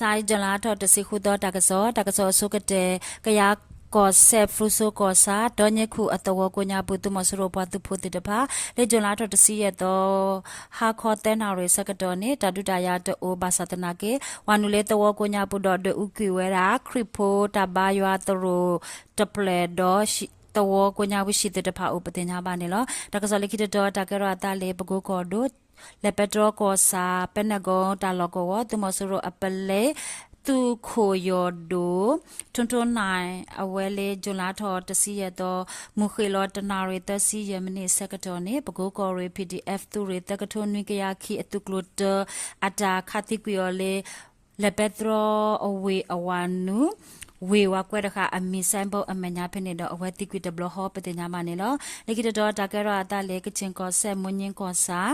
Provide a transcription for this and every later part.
မုၢ်ဆါအံၤ ကၠူၤလါထီၣ်တဆံဃုသီ တၢ်ကစီၣ်, တၢ်ကစီၣ်အဆိကတၢၢ် ကယၤကီၢ်စဲၣ် ဖရူစိကီၢ်ဆၣ် တီညၣ်ခူၣ်အသဝီကိးညါပူၤ သုးမီၤစိရိၤပှၤသုးဖိသ့ၣ်တဖၣ် လၢကၠူၤလါထီၣ်တဆံယဲၢ်သီ ဟါခီသၢနၣ်ရံၣ်ဆၢကတီၢ်န့ၣ် တၢ်ဒုးတၢ်ယၤတအိၣ်ဘၣ်ဆၣ်သနာ်က့ ဝၤနုာ်လၢသဝီကိးညါပူၤဒီး ဒွဲၣ်အူကွံာ်ဝဲဒၣ် ခရံာ်ဖိတၢ်ဘါယွၤသရိာ်တဖျၢၣ်ဒီး သဝီကိးညါပူၤဟံၣ်သ့ၣ်တဖၣ်အိၣ်ပသ့ၣ်ညါဘၣ်န့ၣ်လီၤ. တၢ်ကစီၣ်လၢခံတတီၤ တၢ်ကဲထီၣ်အသးလၢပကိကီၢ်ဒိၣ် လဲၤပဲတြီကီၢ်ဆၣ် ပဲနၢၣ်ကိတၢ်လီၢ်ကဝီၤ သုးမီၤစိရိၤအပလဲ သုးခိၣ်ယီၢ်ဒိၣ် ထိထိနၢ် အဝဲလၢကၠူၤလါထီၣ်တဆံယဲၢ်သီ မုၢ်ဃ့ၢ်လီၤတနၣ်ရံၣ်သၢဆံယဲၢ်မံးနံးဆၢကတီၢ်န့ၣ် ပကိကီၢ်ရ့ၣ် ပီၣ်ဒီးအ့ၣ်ဖၣ် သုးရ့ၣ်သၢကထိနွံကယၤခံအသုးကျိၤတၢ အတၢ်ခးသံကွံာ်အီၤလၢ လဲၤပဲတြီအဝ့ၢ်အဝၤနုာ် ဝ့ၢ်ဝၤကွဲတဃာ်အမံၤ sign board အမဲာ်ညါဖဲန့ၣ်ဒီး အဝဲသံကွံာ်တဘျီဃီပသ့ၣ်ညါဘၣ်န့ၣ်လီၤ. လၢခံတတီၤ တၢ်ကဲထီၣ်အသးလၢ ကခ့ၣ်ကီၢ်စဲၣ် မိၢ်ညၣ်ကီၢ်ဆၣ်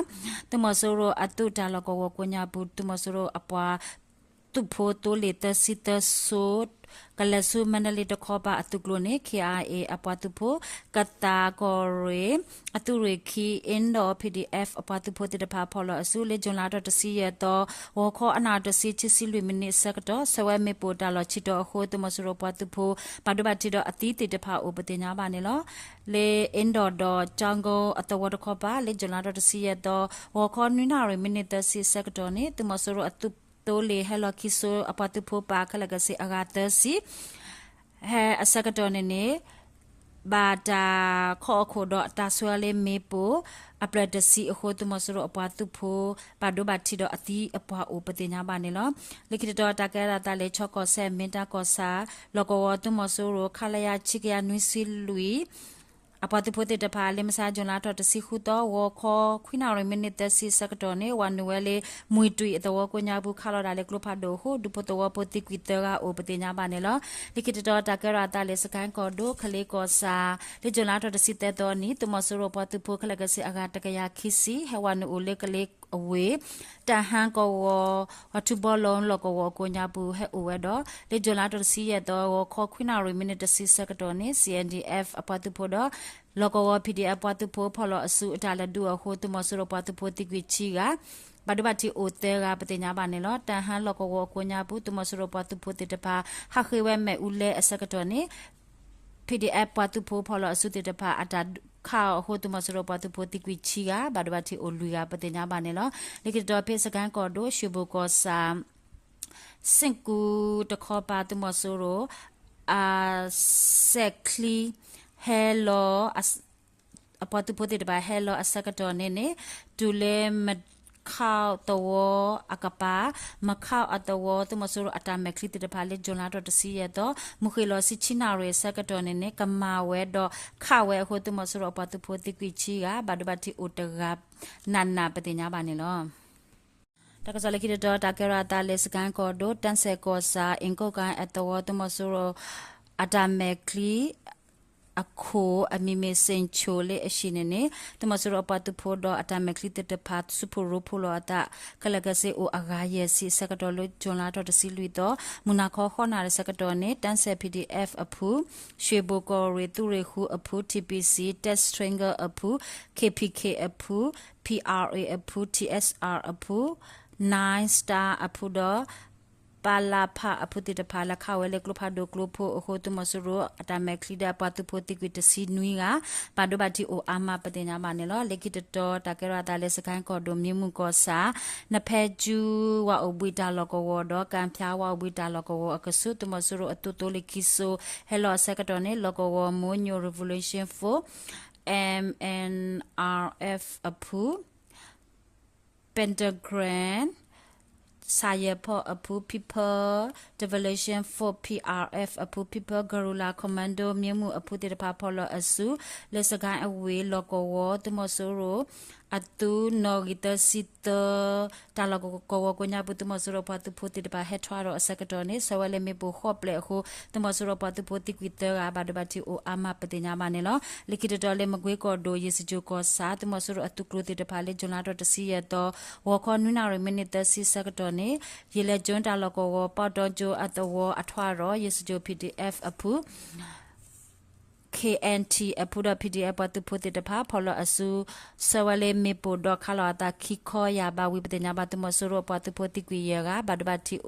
သုးမီၤစိရိၤအသုးတၢ်လီၢ်ကဝီၤကိးညါပူၤ သုးမီၤစိရိၤအပှၤ သုးဖိသိလ့ၣ်သၢဆံသၢစိ ကလဲၤဆူမါဒလ့တခီပၤအသုးကျိၤန့ၣ် KIA အပှၤသုးဖိ ကသးကီၢ်ရ့ၣ် အသုးရ့ၣ်ခံ အ့ၣ်ဒီး PDF အပှၤသုးဖိသ့ၣ်တဖၣ်ဖီၣ်လီၤအစု လၢကၠူၤလါထီၣ်တဆံယဲၢ်သီ ဂီၤခီအနၣ်တဆံ ခံဆံလွံၢ်မံးနံးဆၢကတီၢ် ဆဲးဝဲမ့ၣ်ပိၢ်တၢ်လီၢ်ဆံးတီၤအဃိ သုးမီၤစိရိၤပှၤသုးဖိ ဘၣ်ဒိဘၣ်ထံးဒီးအသံသ့ၣ်တဖၣ်အိၣ်ပသ့ၣ်ညါဘၣ်န့ၣ်လီၤ. လၢအ့ၣ်ဒီးဒီး ကၠီကိအသဝီတခီပၤ လၢကၠူၤလါထီၣ်တဆံယဲၢ်သီ ဂီၤခီနွံနၣ်ရံၣ်မံးနံးသၢဆံဆၢကတီၢ်န့ၣ် သုးမီၤစိရိၤအသုးသိလ့ၣ်ဟဲလီၤခံစိအပှၤသုးဖိပာ်ခဲလၢာ်ကစ့ၢ်အဂၤသၢဆံ ဟဲအဆၢကတီၢ်န့ၣ်န့ၣ် ဘၣ်တၢ်ခီၣ်အခိၣ်ဒီးတၢ်ဆှၢလၢမ့ၣ်ပိၢ် အဖျၢၣ်တဆံအဃိ သုးမီၤစိရိၤအပှၤသုးဖိ ဘၣ်ဒိဘၣ်ထံးဒီးအသံအပှၤအိၣ်ပသ့ၣ်ညါဘၣ်န့ၣ်လီၤ. လၢခံတတီၤ တၢ်ကဲထီၣ်အသးလၢ ခၠီကီၢ်စဲၣ် မ့ၢ်တၢ်ကီၢ်ဆၣ် လီၢ်ကဝီၤသုးမီၤစိရိၤ ခလရ ခံကယၤနွံဆံလွံၢ် အပှၤသုးဖိသ့ၣ်တဖၣ် လၢမုၢ်ဆါကၠူၤလါထီၣ်တဆံဃုသီ ဂီၤခီခွံနၣ်ရံၣ်မံးနံးသၢဆံဆၢကတီၢ်န့ၣ် ဝၤနုာ်ဝဲလၢ မွံၤတွံၣ်အသဝီကိးညါပူၤ ခးလီၤဒၣ်လၢကျိဖးဒိၣ်အဃိ ဒူဖိသဝီဖိသံကွံာ်သၢဂၤအိၣ်ပသ့ၣ်ညါဘၣ်န့ၣ်လီၤ. လၢခံတတီၤ တၢ်ကဲထီၣ်အသးလၢ စကဲၣ်ကီၢ်ဒိၣ် ကလ့ကီၢ်ဆၣ် လၢကၠူၤလါထီၣ်တဆံသၢသီနံၤ သုးမီၤစိရိၤပှၤသုးဖိခဲလၢာ်ခဲဆ့အဂၤတကယၤခံဆံ ဟဲဝၤနုာ်အိၣ်လၢကလ့အဝ့ၢ် တၢ်ဟါကဝီၤ အထူဘီလီၤလီၢ်ကဝီၤအကိးညါပူၤဟဲအိၣ်ဝဲဒီး လၢကၠူၤလါထီၣ်တဆံယဲၢ်သီ ဂီၤခီခွံနၣ်ရံၣ်မံးနံးတဆံဆၢကတီၢ်န့ၣ် CNDF အပှၤသုးဖိဒီး လီၢ်ကဝီၤ PDF ပှၤသုးဖိဖီၣ်လီၤအစုအတၢ်လဲၤဒုးအဃိ သုးမီၤစိရိၤပှၤသုးဖိသံကွံာ်ခံဂၤ ဘၣ်ဒိဘၣ်ထံးအိၣ်သၢဂၤပသ့ၣ်ညါဘၣ်န့ၣ်လီၤ. တၢ်ဟါလီၢ်ကဝီၤအကိးညါပူၤ သုးမီၤစိရိၤပှၤသုးဖိသ့ၣ်တဖၣ် ဟးဃ့ဝဲမ့ၣ်အူလဲအဆၢကတီၢ်န့ၣ် PDF ပှၤသုးဖိဖီၣ်လီၤအစုသ့ၣ်တဖၣ် အတၢ်ခးအီၤအဃိ သုးမီၤစိရိၤပှၤသုးဖိသံကွံာ်ခံဂၤ ဘၣ်ဒိဘၣ်ထံးအိၣ်လွံၢ်ဂၤပသ့ၣ်ညါဘၣ်န့ၣ်လီၤ. လၢခံတတီၤ ဖဲစကဲၣ်ကီၢ်ဒိၣ် ရွှေဘိုကီၢ်ဆၣ် စ့ၣ်ကူတခီပၤ သုးမီၤစိရိၤ အစဲးချံ ဟဲလီၤ အပှၤသုးဖိသ့ၣ်တဖၣ်ဟဲလီၤအဆၢကတီၢ်န့ၣ်န့ၣ် တုၤလၢမခီသဝီအကပၤ မခီအသဝီ သုးမီၤစိရိၤအတၢ်မဲာ်ချံသ့ၣ်တဖၣ်လၢ ကၠူၤလါထီၣ်တဆံယဲၢ်သီ မုၢ်ဃ့ၢ်လီၤဆံဆံနၣ်ရံၣ်အဆၢကတီၢ်န့ၣ်န့ၣ် ကမၤဝဲဒီးခးဝဲအဃိ သုးမီၤစိရိၤအပှၤသုးဖိသံကွံာ်ခံဂၤ ဘၣ်ဒိဘၣ်ထံးအိၣ်တဂၤ နးနးပသ့ၣ်ညါဘၣ်န့ၣ်လီၤ. တၢ်ကစီၣ်လၢခံတတီၤ တၢ်ကဲထီၣ်အသးလၢ စကဲၣ်ကီၢ်ဒိၣ် တၢ်စဲၣ်ကီၢ်ဆၣ် အ့ၣ်ကိၣ်ကါအသဝီ သုးမီၤစိရိၤ အတၢ်မဲာ်ချံ အခိၣ်အမံၤမ့ၢ် စ့ၣ်ဆိၣ် လၢအဟံၣ်န့ၣ်န့ၣ် သုးမီၤစိရိၤအပှၤသုးဖိဒီးအတၢ်မဲာ်ချံသ့ၣ်တဖၣ် ဆူၣ်ဖှိၣ်ရိဖှိၣ်လိာ်အသး ခဲလၢာ်ခဲဆ့အိၣ်အဂၤယဲၢ်ဆံအဆၢကတီၢ်လၢ ကၠူၤလါထီၣ်တဆံလွံၢ်သီ မုၢ်နၤခီဃိးနၣ်ရံၣ်အဆၢကတီၢ်န့ၣ် တၢ်စဲၣ် PDF အဖု ရွှေဘိုကီၢ်ရ့ၣ်သုးရ့ၣ်ဃုအဖု TPC Test Tracker အဖု KPK အဖု PRA အဖု TSR အဖု Nine Star အဖုဒီး ပလဖ အဖုသ့ၣ်တဖၣ် လဲၤခးဝဲလၢကျိဖးဒိၣ်ကျိဖိအဃိ သုးမီၤစိရိၤ အတၢ်မဲာ်ချံဒီးအပှၤသုးဖိသံကွံာ်တဆံနွံဂၤ ဘၣ်ဒိဘၣ်ထံးအိၣ်အါမးပသ့ၣ်ညါဘၣ်န့ၣ်လီၤ. လၢခံတတီၤ တၢ်ကဲထီၣ်အသးလၢ စကဲၣ်ကီၢ်ဒိၣ် မ့ၢ်မုၢ်ကီၢ်ဆၣ် နဖဲကၠူ ဝၣ်အိၣ်ဘှံးတၢ်လီၢ်ကဝီၤဒီး ကၣ်ဖၠါ ဝၣ်အိၣ်ဘှံးတၢ်လီၢ်ကဝီၤအကဆူး သုးမီၤစိရိၤအသုးသိလ့ၣ်ခံစိ ဟဲလီၤအဆၢကတီၢ်န့ၣ် လီၢ်ကဝီၤ မိညိၣ် Revolution Force M N R F အဖု Pentagram ဆၣ်ယဲၢ်ဖီၣ်အဖု People Liberation Force P R F အဖု People Guerrilla Commando မ့ၢ်မုၢ်အဖုသ့ၣ်တဖၣ်ဖီၣ်လီၤအစု လၢစကဲၣ်အဝ့ၢ် လီၢ်ကဝီၤ သုးမီၤစိရိၤ အသုးနီၣ်ဂံၢ်သၢဆံသၢ တၢ်လီၢ်ကဝီၤကိးညါပူၤ သုးမီၤစိရိၤပှၤသုးဖိသ့ၣ်တဖၣ် ဟဲထွဲဒီးအဆၢကတီၢ်န့ၣ် ဆဲးဝဲလၢမ့ၣ်ပိၢ်ဃိးဖျၢၣ်အဃိ သုးမီၤစိရိၤပှၤသုးဖိသံကွံာ်သၢဂၤ ဘၣ်ဒိဘၣ်ထံးအိၣ်အါမးပသ့ၣ်ညါဘၣ်န့ၣ်လီၤ. လၢခံတတီၤလၢ မကွ့ကီၢ်ဒိၣ် ယ့ၣ်စကြိၣ်ကီၢ်ဆၣ် သုးမီၤစိရိၤအသုးကျိၤသ့ၣ်တဖၣ်လၢ ကၠူၤလါထီၣ်တဆံယဲၢ်သီ ဂီၤခီနွံနၣ်ရံၣ်မံးနံးသၢဆံဆၢကတီၢ်န့ၣ် ယ့ၣ်လဲၤကၠိတၢ်လီၢ်ကဝီၤ ပီၣ်တီကၠိအသဝီအထွဲဒီး ယ့ၣ်စကြိၣ် P D F အဖု K K N T အဖုဒီး P D F ပှၤသုးဖိသ့ၣ်တဖၣ် ဖီၣ်လီၤအစု ဆှၢဝဲလၢမ့ၣ်ပိၢ်ဒီးခးလီၤအသးခံခီယၢ်ဘးဝံၤ ပသ့ၣ်ညါဘၣ်သုးမီၤစိရိၤအပှၤသုးဖိသံကွံာ်ယဲၢ်ဂၤ ဘၣ်ဒိဘၣ်ထံး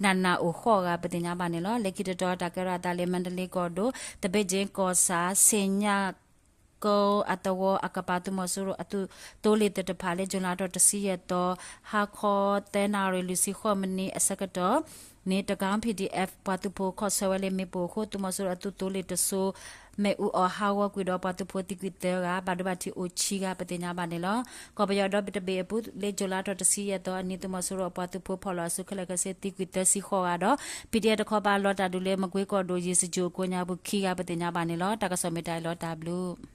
နးနးအိၣ်ဃိးဂၤ ပသ့ၣ်ညါဘၣ်န့ၣ်လီၤ. လၢခံတတီၤတၢ်ကဲထီၣ်အသးလၢ မါဒလ့ကီၢ်ဒိၣ် သဘ့ၣ်ကၠ့ကီၢ်ဆၣ် ဆ့ၣ်ညါ ကီအသဝီအကပၤ သုးမီၤစိရိၤအသုးသိလ့ၣ်သ့ၣ်တဖၣ်လၢ July လါထီၣ်တဆံယဲၢ်သီ ဟါခီသၢနၣ်ရံၣ်လွံၢ်ဆံဃိးမံးနံးအဆၢကတီၢ်န့ၣ် တကီ P D F ပှၤသုးဖိခီၣ်ဆၢဝဲလၢမ့ၣ်ပိၢ်အဃိ သုးမီၤစိရိၤအသုးသိလ့ၣ်တစိၤ မ့ၣ်အူအီၣ်ဟးဂီၤကွံာ်ဒီးပှၤသုးဖိသံကွံာ်သၢဂၤ ဘၣ်ဒိဘၣ်ထံးအိၣ်ဆံဂၤ ပသ့ၣ်ညါဘၣ်န့ၣ်လီၤ. ကီၢ်ပယီၤဒီဘ့ၣ်တဘ့ၣ်အပူၤ လၢ July လါထီၣ်တဆံယဲၢ်သီအနံၤ သုးမီၤစိရိၤအပှၤသုးဖိဖီၣ်လီၤအစုခဲလၢာ်ခဲဆ့ သံကွံာ်သၢဆံဃိးဂၤဒီး P D F တခီပၤလီၤတၢ်ဒုးလၢ မကွ့ကီၢ်ဒိၣ် ယ့ၣ်စကၠိၣ်အကိးညါပူၤခံဂၤ ပသ့ၣ်ညါဘၣ်န့ၣ်လီၤ. တၢ်ကစီၣ်မ့ၢ်တၢ်အံၤလီၤ တၢ်ဘျုး